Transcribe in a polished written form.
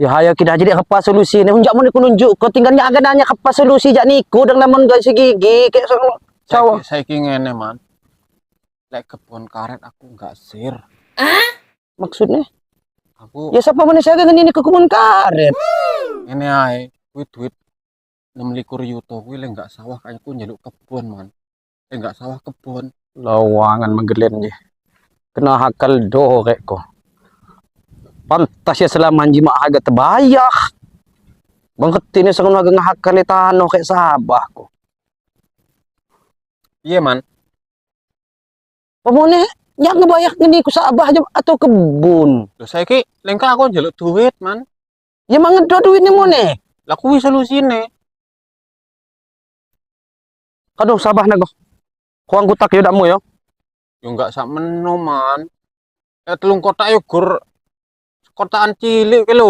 Ya hayo kita jadi apa solusi ni? Unjak mun aku nunjuk kau tinggalnya agak nanya apa solusi jak niku dan lamun gak gigi kayak sawah. Saiki ngene, Man. Lek kebun karet aku enggak sir. Maksudnya? Aku Ya siapa manusia dengan ini ke kebun karet? Ngene ae, kuwi duit 26 yuto kuwi lek enggak sawah kayak aku njaluk kebun, Man. Lek enggak sawah kebun. Lawangan menggelen je. Kena hakal doh kayak ko. Pantas ya selama jima harga terbayar. Bang ini sangat agak ngahakal tanah kayak sabah ko. Iya, Man. Pemone yang ngebayar ngene ku sabah aja atau kebun. Lho saiki lengka aku njaluk duit, Man. Ya mangedo duitnya mone. Lah kuwi solusine. Aduh sabah nago. Kuang kutak yo dakmu yo. Yo enggak sak meno, Man. Ya 3 kotak yo gur kotakan cilik ki lho.